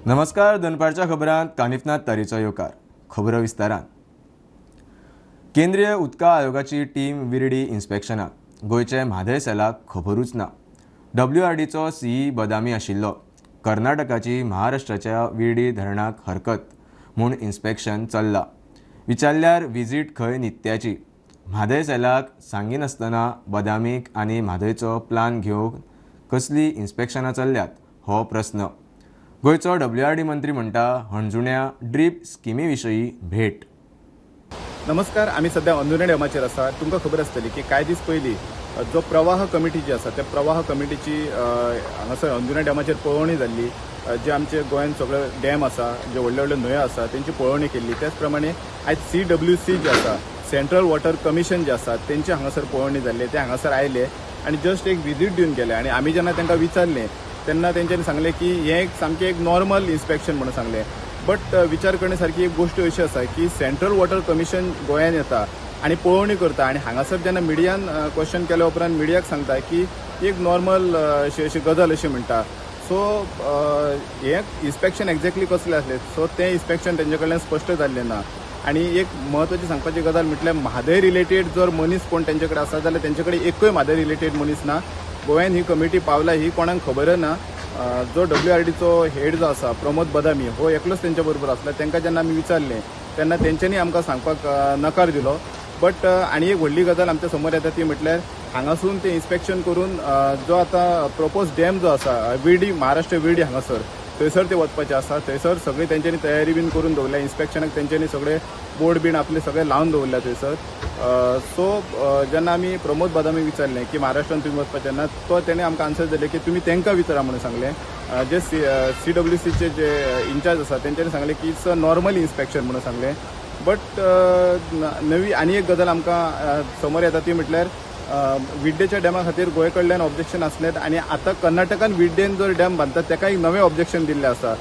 नमस्कार, दनपारच्या खबरांत कानिफनाथ तारीचो येवकार. खबरो विस्तारान. केंद्रीय उदका आयोगाची टीम विर्डी इन्स्पेक्शनाक. गोंयचे म्हादय सेलाक खबरूच ना. डब्ल्यूआरडीचो सीई बदामी आशिल्लो. कर्नाटकाची महाराष्ट्राच्या विर्डी धरणाक हरकत म्हूण इन्स्पेक्शन चल्लां. विचारल्यार विजीट खंय नित्याची. म्हादय सेलाक सांगिनासतना बदामीक आनी म्हादयचो प्लान घेवन कसलीं इन्स्पेक्शनां चल्ल्यात हो प्रस्न. गोंयचो डब्ल्यूआरडी मंत्री म्हणटा, हणजुण्या ड्रीप स्किमी विशीं भेट. नमस्कार, आमी सध्या अंजुणे डॅमाचेर आसा. तुमकां खबर आसतली की कांय दीस पयलीं जो प्रवाह कमिटी जी आसा, त्या प्रवाह कमिटीची हांगासर अंजुणे डॅमाचेर पळोवणी जाल्ली. जे आमचे गोंयांत सगळे डॅम आसा, जे व्हडले व्हडले न्हंयो आसा, तेंची पळोवणी केल्ली. त्याच प्रमाणे आयज सीडब्ल्यूसी जे आसा, सेंट्रल वॉटर कमिशन जे आसा, तेंची हांगासर पळोवणी जाल्ली. ते हांगासर आयले आनी जस्ट एक विजीट दिवन गेले. आनी आमी जेन्ना तांकां विचारलें तेन्ना तेंच्यांनी सांगलें की हें एक सामकें एक नॉर्मल इन्स्पेक्शन म्हणून सांगलें. बट विचार करणे सारकी एक गोश्ट अशी आसा की सेंट्रल वॉटर कमिशन गोंयांत येता आनी पळोवणी करता आनी हांगासर जेन्ना मिडियान क्वेश्चन केल्या उपरांत मिडियाक सांगता की एक नॉर्मल अशी अशी गजाल अशी म्हणटा. सो हें इन्स्पेक्शन एक्झॅक्टली कसलें आसलें, सो तें इन्स्पेक्शन तेंचे कडल्यान स्पश्ट जाल्लें ना. आनी एक म्हत्वाची सांगपाची गजाल म्हटल्यार म्हादय रिलेटेड जर मनीस कोण तेंचे कडेन आसा जाल्यार तेंचे कडेन एकूय म्हादय रिलेटेड मनीस ना. गोंयान ही कमिटी पावला ही कोणाक खबर ना. जो डब्ल्यूआरडीचो हेड जो आसा, प्रमोद बदामी, हो एकलोच तेंच्या बरोबर आसला. तांकां जेन्ना आमी विचारलें तेन्ना तेंच्यांनी आमकां सांगपाक नकार दिलो. बट आनी एक व्हडली गजाल आमच्या समोर येता ती म्हटल्यार हांगासून ते इन्स्पेक्शन करून जो आतां प्रपोज डॅम जो आसा विर्डी, महाराष्ट्र विर्डी हांगासर, थंयसर ते वचपाचे आसा. थंयसर सगळी तेंच्यांनी तयारी बीन करून दवरल्या. इन्स्पेक्शनाक तेंच्यांनी सगळे बोर्ड बीन आपले सगळे लावन दवरल्या थंयसर. सो जेन्ना आमी प्रमोद बदामी विचारलें की महाराष्ट्रान तुमी वचपाचे ना, तो तेणें आमकां आन्सर दिलें की तुमी तांकां विचारा म्हणून सांगलें. जे सीडब्ल्यूसीचे जे इन्चार्ज आसा तेंच्यांनी सांगलें की it's a normal inspection म्हणून सांगलें. बट नवी आनी एक गजाल आमकां समोर येता ती म्हटल्यार विड्डेच्या डॅमा खातीर गोंय कडल्यान ऑब्जेक्शन आसलें आनी आतां कर्नाटकान विड्डेन जो डॅम बांदतात ताका एक नवें ऑब्जेक्शन दिल्लें आसा.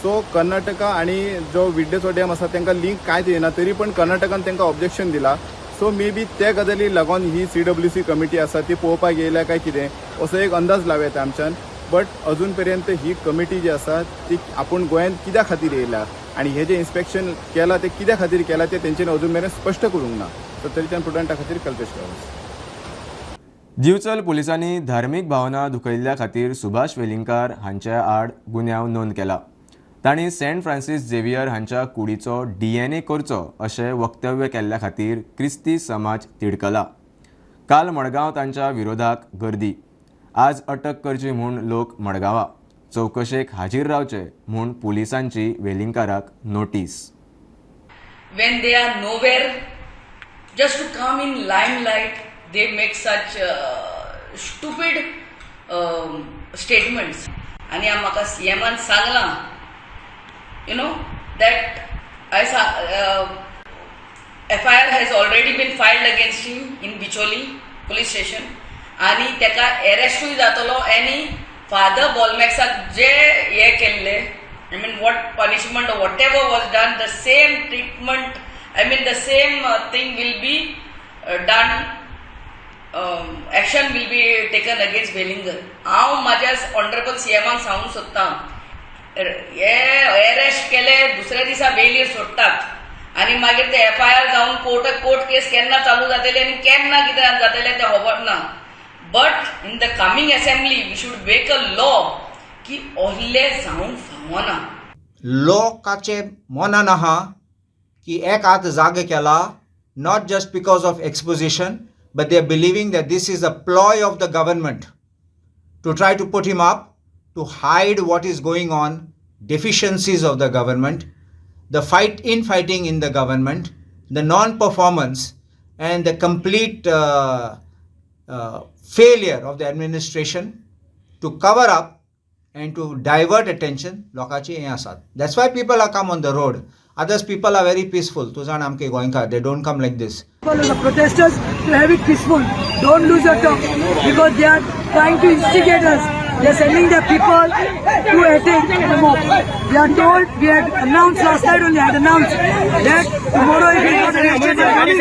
सो कर्नाटका आनी जो विड्डेचो डॅम आसा तांकां लिंक कांयच येना, तरी पण कर्नाटकान तांकां ऑब्जेक्शन दिला. सो मे बी ते गजाली लागून ही सीडब्ल्यूसी कमिटी आसा ती पळोवपाक येयल्या काय कितें असो एक अंदाज लावं येता आमच्यान. बट अजून पर्यंत ही कमिटी जी आसा ती आपूण गोंयांत कित्या खातीर येयल्या आनी हे जे इन्स्पेक्शन केलां तें कित्या खातीर केलां तें तेंच्यांनी अजून मेरेन स्पश्ट करूंक ना. सत्तरीच्यान प्रुडंटा खातीर कल्पेश गांवस. दिवचल पुलिसांनी धार्मीक भावना दुखयल्ल्या खातीर सुभाष वेलिंगकार हांच्या आड गुन्यांव नोंद केला. तांणी सेंट फ्रांसीस झेवियर हांच्या कुडीचो डीएनए करचो अशें वक्तव्य केल्ल्या खातीर क्रिस्ती समाज तिडकला. काल मडगांव तांच्या विरोधाक गर्दी. आज अटक करची म्हूण लोक मडगांवा. चवकशेक हाजीर रावचे म्हूण पुलिसांची वेलिंगकाराक notice. When they are nowhere, just to come in limelight, they make such stupid statements. आणि म्हाका सीएमान सांगलां that I FIR has already been filed against him in Bicholim police station आणि ताका एरेस्टूय जातलो. आनी फादर बॉलमॅक्साक जे हे केल्ले, I mean, what punishment, whatever was done, the same treatment, I mean, the same thing will be done, action will be taken against Velingkar. हांव म्हाज्या honourable सीएमाक सांगूंक सोदतां, हे अरेस्ट केले, दुसऱ्या दिसा बेलीर सोडटात आनी मागीर ते एफआयआर जावन कोर्ट केस केन्ना चालू जातली आनी केन्ना कितें जातलें तें खबर ना. But in the coming assembly we should make a law की असले जावंक फावना. लोकाचे मनान आहा की एक हात जागे केला, not just because of exposition, but they are believing that this is a ploy of the government to try to put him up, to hide what is going on, deficiencies of the government, the fight infighting in the government, the non-performance, and the complete failure of the administration to cover up and to divert attention. लोकांची हें आसात. That's why people are come on the road. Others people are very peaceful. तूं जाणा, आमके गोंयकार, they don't come like this. People and the protesters to have it peaceful. Don't lose your talk because they are trying to instigate us. They are sending their people to attack the mob. We are told, we had announced last night only, I had announced that tomorrow if we not arrested by morning,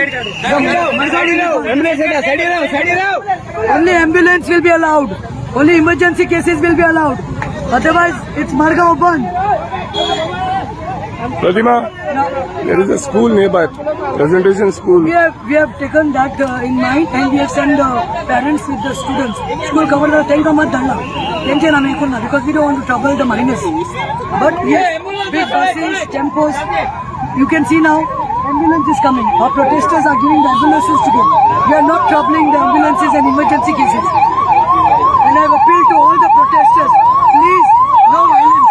only ambulance will be allowed. Only emergency cases will be allowed. Otherwise, it's Margao Bandh. Pratima, there is a school nearby, presentation school. We have taken that in mind and we have sent the parents with the students. School cover तांकां मात धाडला तेंचेर आमी करूं ना because we don't want to trouble the minors. But yes, big buses, tempos, you can see now ambulance is coming. Our protesters are giving the ambulances to go. We are not troubling the ambulances and emergency cases. And I have appealed to all the protesters, please, no violence.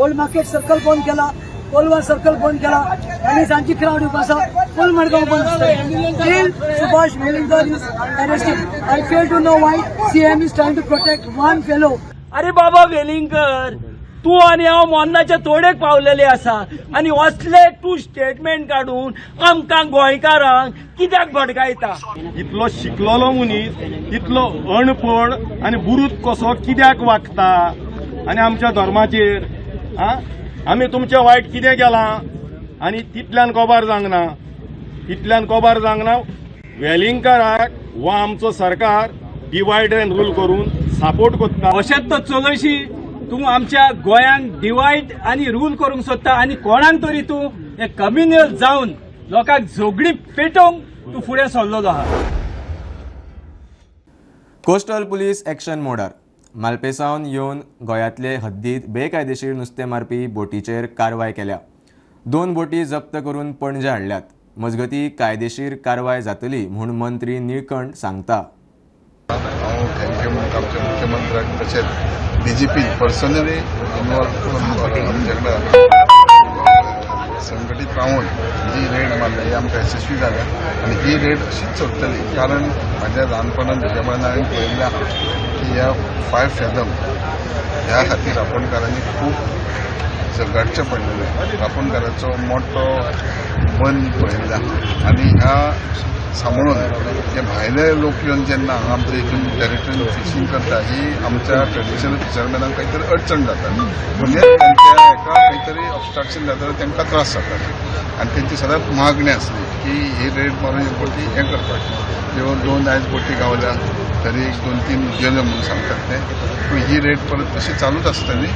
Old Market Circle बंद केला, Colva circle बंद केला आणि सांजची crowd येवपा आसा. फूल मडगांव बंद आसतलें till Subhash Welingkar is arrested. I fail to know why CM is trying to protect one fellow. अरे बाबा वेलिंगकर, तूं आनी हांव मोन्नाच्या तोडेक पावलेले आसा आनी असले तूं स्टेटमेंट काडून आमकां गोंयकारांक कित्याक भडकायता? इतलो शिकलोलो मनीस इतलो अणपड आनी बुरूत कसो कित्याक वागता आनी आमच्या धर्माचेर आ आमी तुमचें वायट कितें केलां? आनी तितल्यान कोबार जावंक ना, तितल्यान कोबार जावंक ना. वेलिंगकाराक हो आमचो सरकार डिवायड अँड रूल करून सपोर्ट करता. अशेंच तो चलयशी. तूं आमच्या गोंयांक डिवायड आनी रूल करूंक सोदता आनी कोणाक तरी तूं हे कम्युनल जावन लोकांक झगडी पेटोवंक तूं फुडें सरलेलो आहा. कोस्टल पुलीस एक्शन मोडार. मालपेसावन येवन गोंयांतले हद्दीत बेकायदेशीर नुस्तें मारपी बोटीचेर कारवाय केल्या. दोन बोटी जप्त करून पणजे हाडल्यात. मजगतीं, कायदेशीर कारवाय जातली म्हूण मंत्री निळकंठ सांगता. हांव thank you म्हणटा आमच्या मुख्यमंत्र्याक, तशेंच डीजीपी पर्सनली इनवॉल्व करून आमचे कडेन संघटीत रावन जी रेड मारल्या, ही आमकां येसस्वी जाल्या आनी ही रेड अशीच चलतली. कारण म्हाज्या ल्हानपणान भुरगेपणान हांवें पळयल्लें आहा की ह्या 5 फॅदम ह्या खातीर रांपोणकारांनी खूब झगडचें पडलेलें. रांपोणकाराचो मोठो बंद पळयल्लो आहा आनी ह्या सांबाळून हे भायले लोक येवन जेन्ना हांगा आमच्या हितून टेरिटरीन फिशींग करता, ही आमच्या ट्रेडिशनल फिशरमॅनाक कांय तरी अडचण जाता. म्हणजे तांच्या हेका खंय तरी ऑबस्ट्रक्शन जाता, तांकां त्रास जाता आनी तेंची सदांच मागणी आसली की ही रेड मारून ही बोटी हें करपाची. त्यो दोन आयज बोटी गावल्या तरी एक दोन तीन गेल्यो म्हणून सांगतात ते. पूण ही रेड परत तशी चालूच आसतली,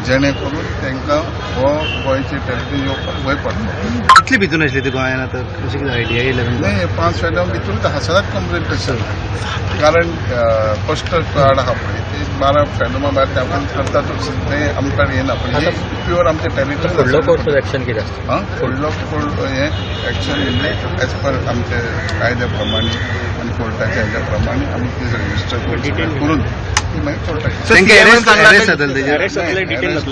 जेणे करून तांकां हो गोंयची टेरिटरी येवपाक भंय पडटलो. कितली भितून आसली ती गोंयान आतां? अशें कितें आयडिया येयला तुमकां? नाही, 5 फॅदम भितरूच आहा. सदांच कंप्लेन तशी, कारण कोस्टल गार्ड आहा पळय, ते 12 फॅदमा भायर ते आपण करतातूच, ते आमकां येना. पण हे प्युअर आमचे टेरिटरी. फुडलो कोर्स ऑफ एक्शन कितें आसता? हां, फुडलो फुडलो हें एक्शन म्हणजे एज पर आमचे कायद्या प्रमाणे आनी कोर्टाच्या हेज्या प्रमाणे आमी ती रजिस्टर करून ती मागीर कोर्टाक तांकां अरेस्ट जातले तेजेर?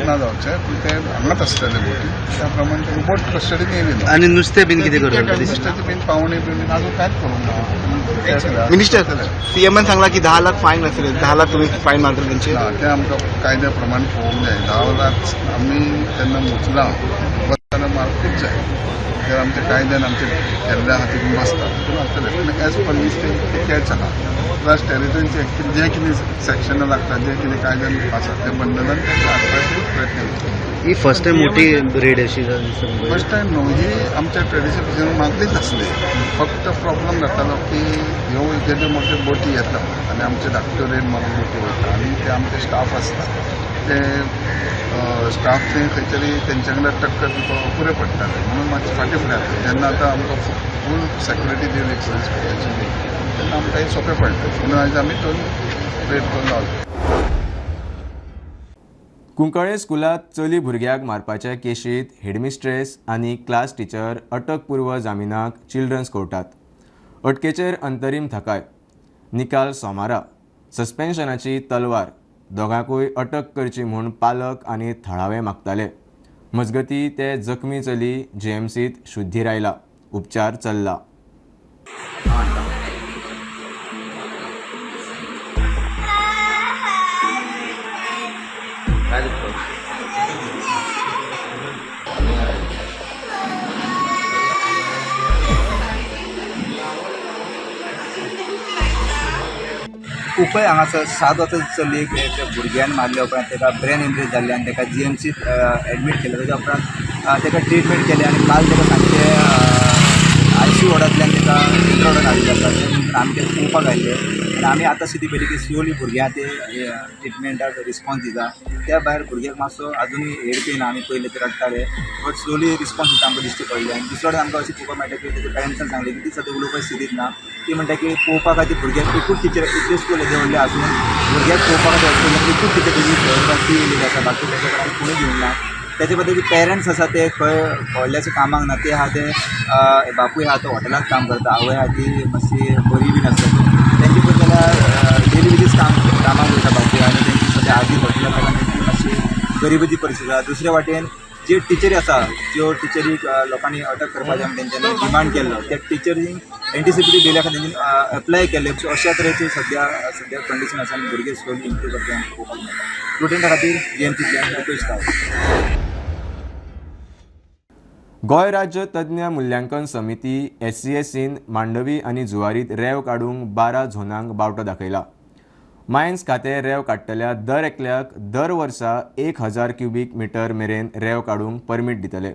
ना जावचें, पूण ते हांगाच आसतले बोटी. त्या प्रमाणे ते बोट कस्टडीन येयली ना. आनी नुस्तें बीन कितें करता? नुस्त्याची बीन पावणी बीन अजून कांयच करूंक ना. मिनिस्टर, सीएमान सांगला की 10 लाख फायन आसले. 10 लाख तुम्ही फायन मारतले तेंचे? ना, ते आमकां कायद्या प्रमाणे पळोवंक जाय. 10 लाख आमी तेन्ना मुजलां बसतना मारपूच जाय. जर आमच्या कायद्यान आमचे केल्ले आहा तितून बसता, तितून आसतलें. पूण एज पर वीस ते कॅच आहा, प्लस टेरिटरीचे एक्चुअली जे कितें सेक्शनां लागता, जे कितें कायद्यान आसा, ते बंधनान तांकां हाडपाचे प्रयत्न करता. ही फर्स्ट टायम मोठी रेड अशी जाली? फर्स्ट टायम न्हू, ही आमच्या ट्रेडिशनल फिशरीन मागलीच आसली. फक्त प्रॉब्लम जातालो की ह्यो जेन्ना मोठ्यो बोटी येता आनी आमचे धाकट्यो रेड मारून बोटी वयता आनी ते आमचे स्टाफ आसता, ते स्टाफ ते खंय तरी तेंच्या कडेन टक्कर दिवपाक अपुरें पडटाले, म्हणून मातशें फाटीं फुडें जाता. जेन्ना आतां आमकां फूल सेक्युरिटी दिली पुलीस प्रोटेक्शन, तेन्ना आमकां हें सोंपें पडलें, म्हणून आयज आमी दोन रेड करून रावले. कुंकळे स्कुलात चली भुरग्याक मारपाच्या केशीत हेडमिस्ट्रेस आनी क्लास टिचर अटकपूर्व जामिनाक चिल्ड्रन्स कोर्टात. अटकेचेर अंतरीम थाकाय. निकाल सोमारा. सस्पेन्शनाची तलवार. दोगांकूय अटक करची म्हूण पालक आनी थळावे मागताले. मजगतीं, ते जखमी चली जीएमसीत शुद्धीर आयला. उपचार चल्ला. कुंकळे हांगासर 7 वर्सां चलयेक एक भुरग्यान मारल्या उपरांत ताका ब्रेन इंजरी जाल्ली आनी ताका जीएमसीत एडमीट केलें. ताच्या उपरांत ताका ट्रिटमेंट केली आनी काल ताका सांजचे आयसीयू वॉर्डांतल्यान ताका जनरल वॉर्डान हाडिल्लें आसा. ते नंतर आमी ताका पळोवपाक आयिल्ले. आनी आमी आतां स्थिती पळयली की स्लोली भुरग्यां ते ट्रिटमेंटाक रिस्पॉन्स दिता. त्या भायर भुरग्याक मातसो आजुनूय हेड पेन आमी पयले ते रडटाले, बट स्लोली रिस्पॉन्स दिता आमकां दिश्टी पडले. आनी दुसरे कडेन आमकां अशें पळोवपाक मेळटा की तेजे पेरंट्सान सांगलें की ती सद्या उलोवपाची स्थितीत ना. ती म्हणटा की पळोवपा खातीर भुरग्याक एकूच टिचर, इतले स्कूल येदे व्हडलें आसून भुरग्याक पळोवपा खातीर एकूच टिचर तेजी ती येयलेली आसा, बाकी तेच्या कडेन आनी कोणूय घेवंक ना. तेजे बद्दल जे पेरंट्स आसा ते खंय व्हडल्याशे कामाक ना, ते आहा ते बापूय आहा तो हॉटेलांत काम करता, आवय आहा ती मातशी बरी बीन आसता, तेंचे पळयत जाल्यार डेली वेजीस कामाक वयता बापूय आनी तेंची सद्या आजी हॉटेलांत तेंची मातशी गरिबीची परिस्थिती आसा. दुसरे वाटेन जे टिचरी आसा, ज्यो टिचरी लोकांनी अटक करपाचें म्हण तेंच्यांनी डिमांड केल्लो, त्या टिचरींक एनटीसीपी दिल्या खातीर तेंच्यांनी एप्लाय केल्ले. अशा तरेची सद्या सद्या कंडिशन आसा आनी भुरगे स्लोली इम्प्रूव करता आमकां पळोवपाक मेळटा. स्टुडंटा खातीर जीएमसींतल्यान रुपेश राव. गोंय राज्य तज्ञ मूल्यांकन समिती एससीएसीन मांडवी आनी जुवारीत रेंव काडूंक 12 झोनांक बावटो दाखयला. मायन्स खातें रेंव काडटल्या दर एकल्याक दर वर्सा 1000 क्युबीक मिटर मेरेन रेंव काडूंक परमीट दितले.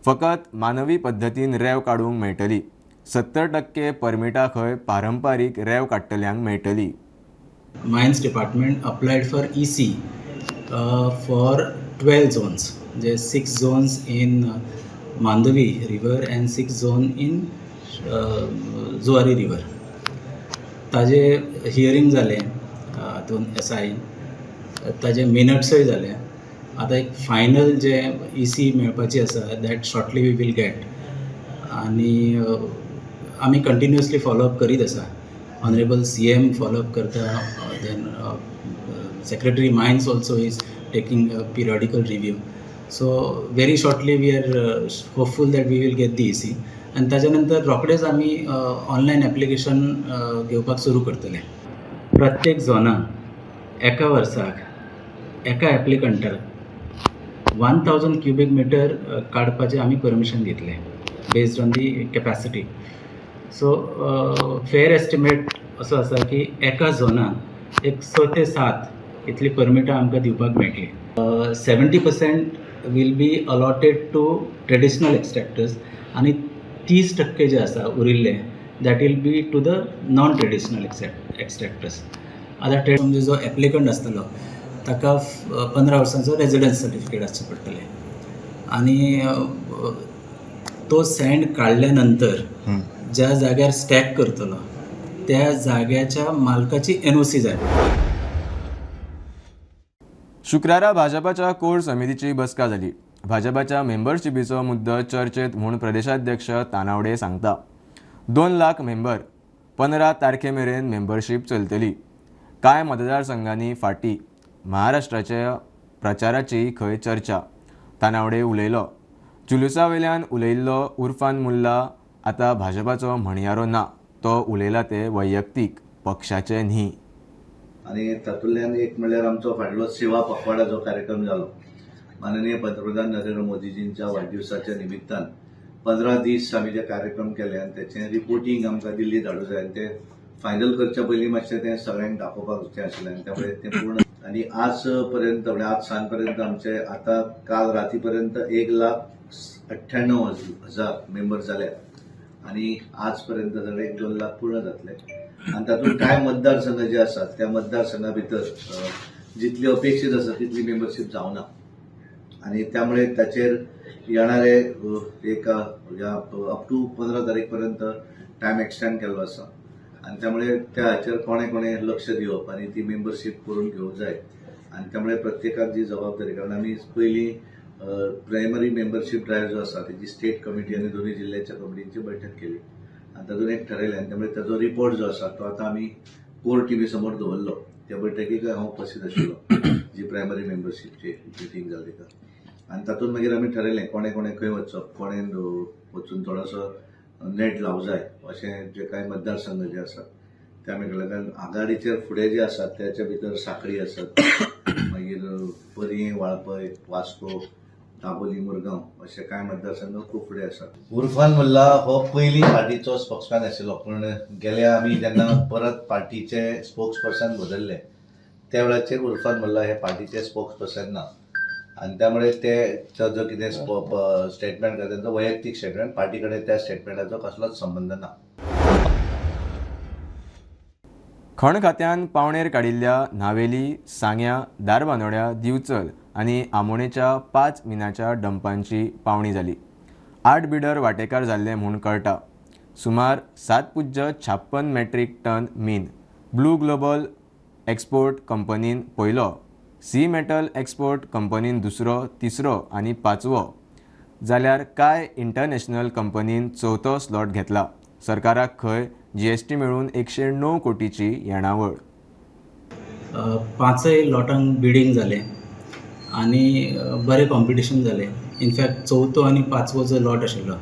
फकत मानवी पद्दतीन रेंव काडूंक मेळटली. 70% परमिटां खंय पारंपारीक रेंव काडटल्यांक मेळटली. Mines department applied for EC for 12 zones, म्हणजे 6 zones in Mandovi river and 6 zone in Zuari river. ताजे हियरींग जालें हातून एसआयन, ताजे मिनट्सय जाले. आतां एक फायनल जे ईसी मेळपाची आसा that shortly we will get. आनी आमी कंटिन्युअसली फॉलोअप करीत आसा. ऑनरेबल सीएम फॉलोअप करता, then secretary mines also is taking periodical review. So very shortly we are hopeful that we will get the EC आनी ताच्या नंतर रोखडेच आमी ऑनलायन एप्लिकेशन घेवपाक सुरू करतले. प्रत्येक झोनाक एका वर्साक एका एप्लिकंटाक 1000 क्युबीक मिटर काडपाचें आमी परमिशन दितले based on the capacity. So fair estimate असो आसा की एका झोनाक एक 6 ते 7 इतली परमिटां आमकां दिवपाक मेळटली. 70% will be allotted to traditional extractors आनी 30% जे आसा उरिल्ले that will be to the non traditional extractors. आतां म्हणजे जो एप्लिकंट आसतलो ताका 15 वर्सांचो रेजिडन्स सर्टिफिकेट आसचें पडटलें आनी तो सँड काडल्या नंतर ज्या जाग्यार स्टॅक करतलो त्या जाग्याच्या मालकाची एनओसी जाय पडटली. शुक्रारा भाजपाच्या कोर समितीची बसका जाली. भाजपाच्या मेंबरशिपीचो मुद्दो चर्चेत म्हूण प्रदेशाध्यक्ष तानावडे सांगता. 2 लाख मेंबर 15 तारखे मेरेन मेंबरशीप चलतली. कांय मतदारसंघांनी फाटी महाराष्ट्राच्या प्रचाराची खंय चर्चा, तानावडे उलयलो. जुलूसा वयल्यान उलयिल्लो उर्फान मुल्ला आतां भाजपाचो म्हणयारो ना, तो उलयला ते वैयक्तीक, पक्षाचे न्ही. आनी तातूंतल्यान एक म्हणल्यार आमचो फाटलो सेवा पखवाडा जो कार्यक्रम जालो, माननीय पंतप्रधान नरेंद्र मोदीजींच्या वाडदिवसाच्या निमित्तान 15 दीस आमी जे कार्यक्रम केले आनी तेचें रिपोर्टींग आमकां दिल्ली धाडूं जाय आनी तें फायनल करच्या पयलीं मातशें तें सगळ्यांक दाखोवपाक जाय आशिल्लें आनी त्यामुळे तें पूर्ण आनी आज पर्यंत म्हणजे आज सांज पर्यंत आमचे आतां काल राती पर्यंत 1,98,000 मेंबर जाल्यात आनी आज पर्यंत सगळे 1-2 लाख पूर्ण जातले. आनी तातूंत कांय मतदारसंघ जे आसात त्या मतदारसंघा भितर जितली अपेक्षीत आसा तितली मेंबरशीप जावना आनी त्यामुळे ताचेर येणारे एक अप टू 15 तारीख पर्यंत टायम एक्सटेंड केल्लो आसा आनी त्यामुळे त्या हाचेर कोणे कोणे लक्ष दिवप आनी ती मेंबरशीप करून घेवंक जाय आनी त्यामुळे प्रत्येकाक जी जबाबदारी, कारण आमी पयलीं प्रायमरी मेंबरशीप ड्रायव्ह जो आसा तेजी स्टेट कमिटी आनी दोनूय जिल्ल्याच्या कमिटींची बैठक केली आनी तातूंत एक ठरयलें आनी त्यामुळे ताजो रिपोर्ट जो आसा तो आतां आमी कोर टिमी समोर दवरलो. त्या बैठकीक हांव उपस्थित आशिल्लो जी प्रायमरी मेंबरशीपची मिटींग जाली ताका आनी तातूंत मागीर आमी ठरयलें कोणे कोणे खंय वचप, कोणे वचून थोडोसो नेट लावंक जाय अशें जे कांय मतदारसंघ जे आसात ते आमी केले. कारण आघाडीचेर फुडें जे आसात त्याच्या भितर साखळी आसात, मागीर पर्यें, वाळपय, वास्को, दाबोली, मुरगांव अशे कांय मतदारसंघ खूब फुडें आसात. उर्फान मुल्ला हो पयलीं पार्टीचो स्पोक्समॅन आशिल्लो, पूण गेल्या आमी जेन्ना परत पार्टीचे स्पोक्स पर्सन बदल्ले त्या वेळाचेर उर्फान मुल्ला हे पार्टीचे स्पोक्स पर्सन ना आनी त्यामुळे ते जो कितें स्टेटमेंट करता तेंचो वैयक्तीक स्टेटमेंट, पार्टी कडेन त्या स्टेटमेंटाचो कसलोच संबंद ना. खण खात्यान पावणेर काडिल्ल्या न्हावेली, सांग्या, धारबांदोड्या, दिवचल आनी आमोणेच्या 5 मिनाच्या डंपांची पावणी जाली. 8 बिडर वांटेकार जाल्ले म्हूण कळटा. सुमार 7.56 मेट्रीक टन मीन ब्लू ग्लोबल एक्सपोर्ट कंपनीन पयलो, सी मेटल एक्सपोर्ट कंपनीन दुसरो, तिसरो आनी पांचवो, जाल्यार काय इंटरनॅशनल कंपनीन चवथो स्लॉट घेतला. सरकाराक खंय जीएसटी मेळून 109 कोटीची येणावळ. 5 लॉटांक बिडींग जालें आनी बरें कॉम्पिटिशन जालें. इनफॅक्ट चवथो आनी पांचवो जो लॉट आशिल्लो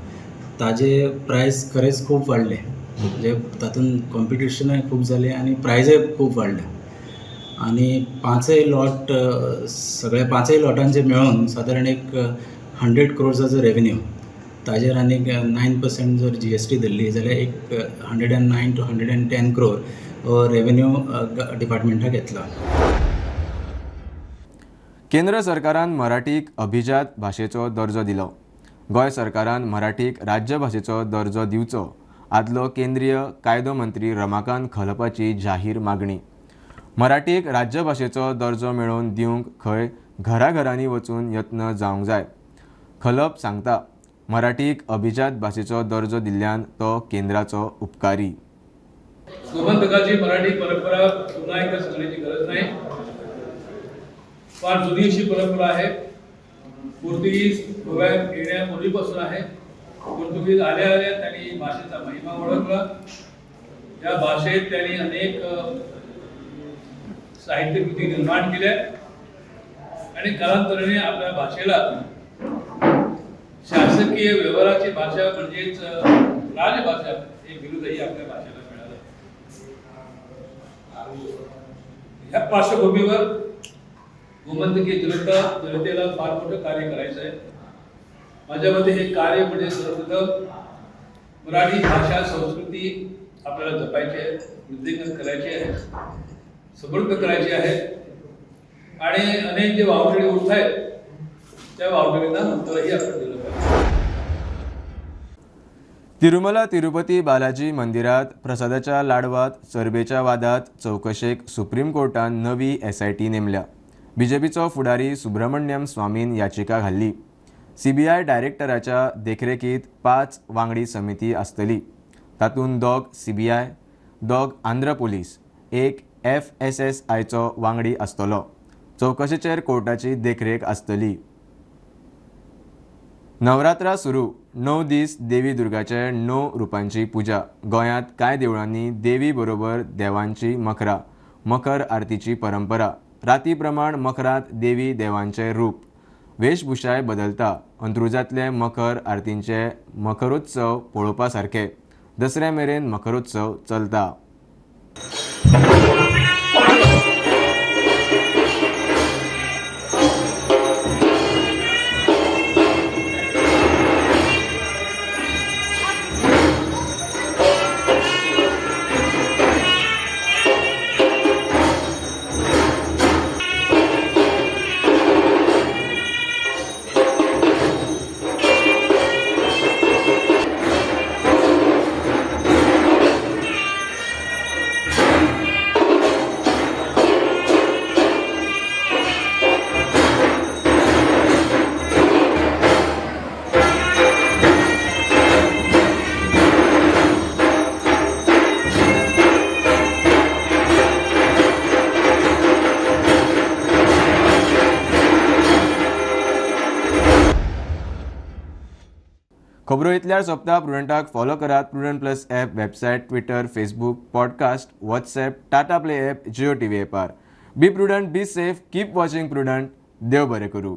ताजे प्रायस खरेंच खूब वाडले, म्हणजे तातूंत कॉम्पिटिशनूय खूब जालें आनी प्रायजय खूब वाडले. आनी 5 लॉट सगळे 5 लॉटांचे मेळून सादारण एक 100 क्रोर्साचो रेवेन्यू, ताजेर आनीक 9% जर जीएसटी धरली जाल्यार एक 109 to 110 crore revenue डिपार्टमेंटाक येतलो. केंद्र सरकारान मराठीक अभिजात भाशेचो दर्जो दिलो. गोंय सरकारान मराठीक राज्यभाशेचो दर्जो दिवचो, आदलो केंद्रीय कायदो मंत्री रमाकांत खलपाची जाहीर मागणी. मराठीक राज्यभाशेचो दर्जो मेळोवन दिवंक खंय घराघरांनी वचून यत्न जावंक जाय. खलप सांगता, मराठीक अभिजात भाशेचो दर्जो दिल्ल्यान तो केंद्राचो उपकारी. गोमंतकाची मराठी परंपरा पुन्हा एकदा सांगण्याची गरज नाही. फार जुनी अशी परंपरा आहे. पोर्तुगीज गोव्यात येण्यापूर्वीपासून आहे. पोर्तुगीज आल्या आल्या त्यांनी भाषेचा महिमा ओळखला. या भाषेत त्यांनी अनेक साहित्यकृती निर्माण केल्या आणि कालांतराने आपल्या भाषेला शासकीय व्यवहाराची भाषा म्हणजेच राजभाषा हे बिरुदही आपल्या भाषेला मिळालं. ह्या पार्श्वभूमीवर गोमंतकीय जनतेला फार मोठं कार्य करायचं आहे. माझ्या मते हे कार्य म्हणजे सर्वप्रथम मराठी भाषा संस्कृती आपल्याला जपायची आहे, वृद्धिंगत करायची आहे, समृद्ध करायची आहे आणि अनेक जे वावटळी उठत आहेत त्या वावटळींना उत्तरही आपण दिलं पाहिजे. तिरुमला तिरुपती बालाजी मंदिरात प्रसादाच्या लाडवात चरबेच्या वादात चवकशेक सुप्रीम कोर्टान नवी एसआयटी नेमल्या. बीजेपीचो फुडारी सुब्रमण्यम स्वामीन याचिका घाल्ली. सीबीआय डायरेक्टराच्या देखरेखीत 5 वांगडी समिती आसतली. तातूंत 2 सीबीआय, 2 आंध्र पुलीस, 1 एफएसएसआयचो वांगडी आसतलो. चवकशेचेर कोर्टाची देखरेख आसतली. नवरात्रा सुरू, 9 दीस देवी दुर्गाचे 9 रुपांची पुजा. गोंयांत कांय देवळांनी देवी बरोबर देवांची मखरा, मकर आरतीची परंपरा. राती प्रमाण मखरांत देवी देवांचे रूप, वेशभूषाय बदलता. अंत्रुजांतले मकर आरतींचे मखरोत्सव पळोवपा सारके. दसऱ्या मेरेन मखरोत्सव चलता. खबरो इतल्यार सोंपता. प्रुडंटाक फॉलो करात. Prudent plus app, website, Twitter, Facebook, podcast, WhatsApp, Tata Play app, Jio TV एपार. Be prudent, be safe, keep watching Prudent. देव बरें करूं.